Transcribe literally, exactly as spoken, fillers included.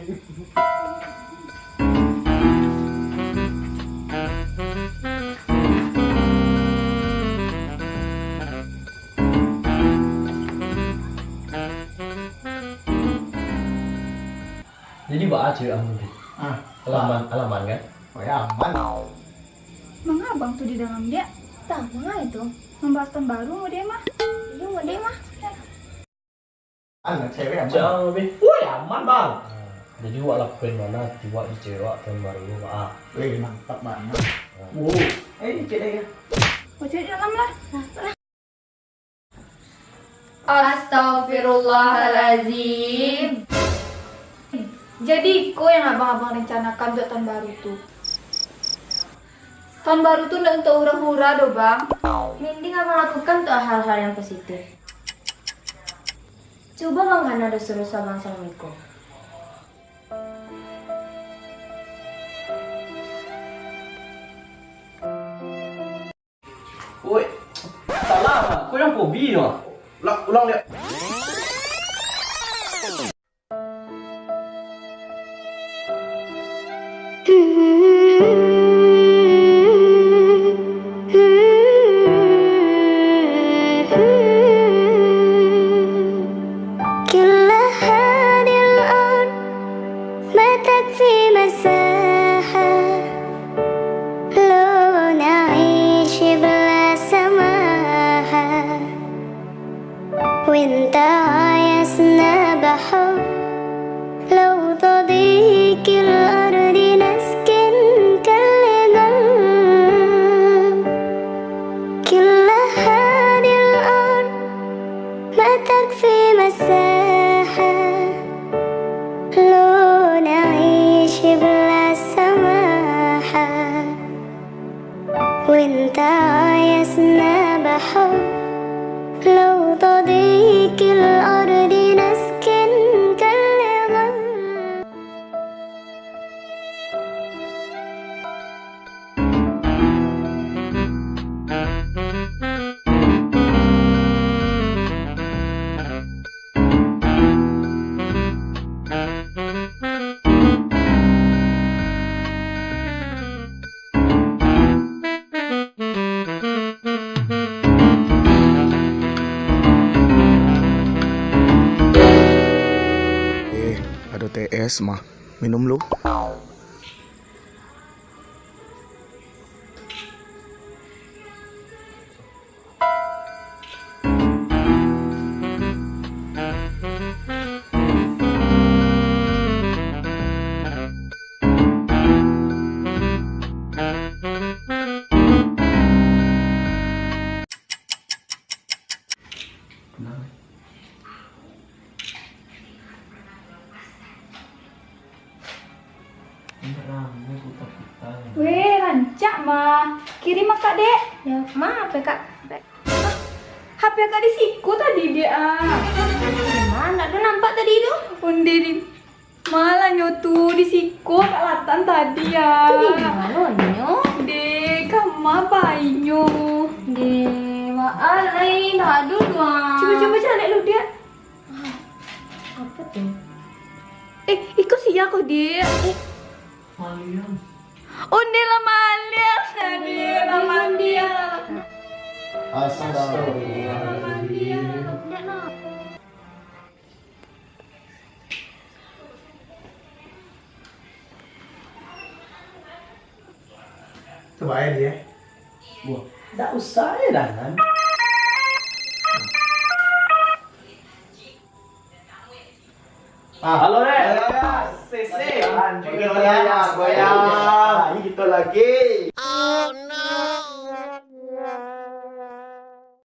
Jadi, baa cewek ambo tu? Ah. Alah aman, alah aman kan? Oh, ya, aman. Manga abang tu di dalam, Diak? Tah, manga itu? Mambahas tahun baru, mode mah. Iyo, mode mah. Anak cewek aman. Jangan, Bang. Woi, aman, Bang. Nah, jadi, wak lakuin mano ati wak di cewek wak tahun baru tu, Mak? Weh, mantap banget. Nah. Wow. Eh, cek lagi. Oh, cek dalam lah. Astagfirullahalazim. Jadi, iko yang abang-abang rencanakan untuk tahun baru tu? Tahun baru tu ndak untuk hura-hura doh, Bang. Mending abang lakukan untuk hal-hal yang positif. Cubo bang kana doso-doso abang salamo iko. Woi, salah, ko yang pobi tu. Ulang, ulang, Diak. كل هذه الأرض ما تكفي مساحة لو نعيش بلا سماحة. وانت عايزنا بحب، لو تضيق الأرض نسكن كالغل. كل هذه الأرض ما تكفي مساحة لو نعيش بلا سماحة. وانت عايزنا بحب، لو تضيق الأرض نسكن كالغل. Eh, ado T S mah. Minum lu. Weh, rancak mah. Kirim akak, Dek. Yo, ma, H P Kak? H P Kak di siko tadi, Dek, ah. Ma, ndak ado nampak tadi tu. Onde di, malah nyo tu di siko Kak Latan tadi, ah. Tu di mano nyo? Dek, kama pai nyo? Dek, waal, ai, ndak ado tu, ah. Cubo, cubo caliak lu, Dek. Ah, apo tu? Eh, iko sia ko, Dek. Eh. Maliang. Onde lah maliang, Dek, lah maliang. Astagfirullahaladzim. Coba aja dia. Wah, ndak usah ya, Danan. Ah, halo, Dek. Ya, ya, ya. Sese. Oke, oke, ya, ya. Ah, ini kita lagi.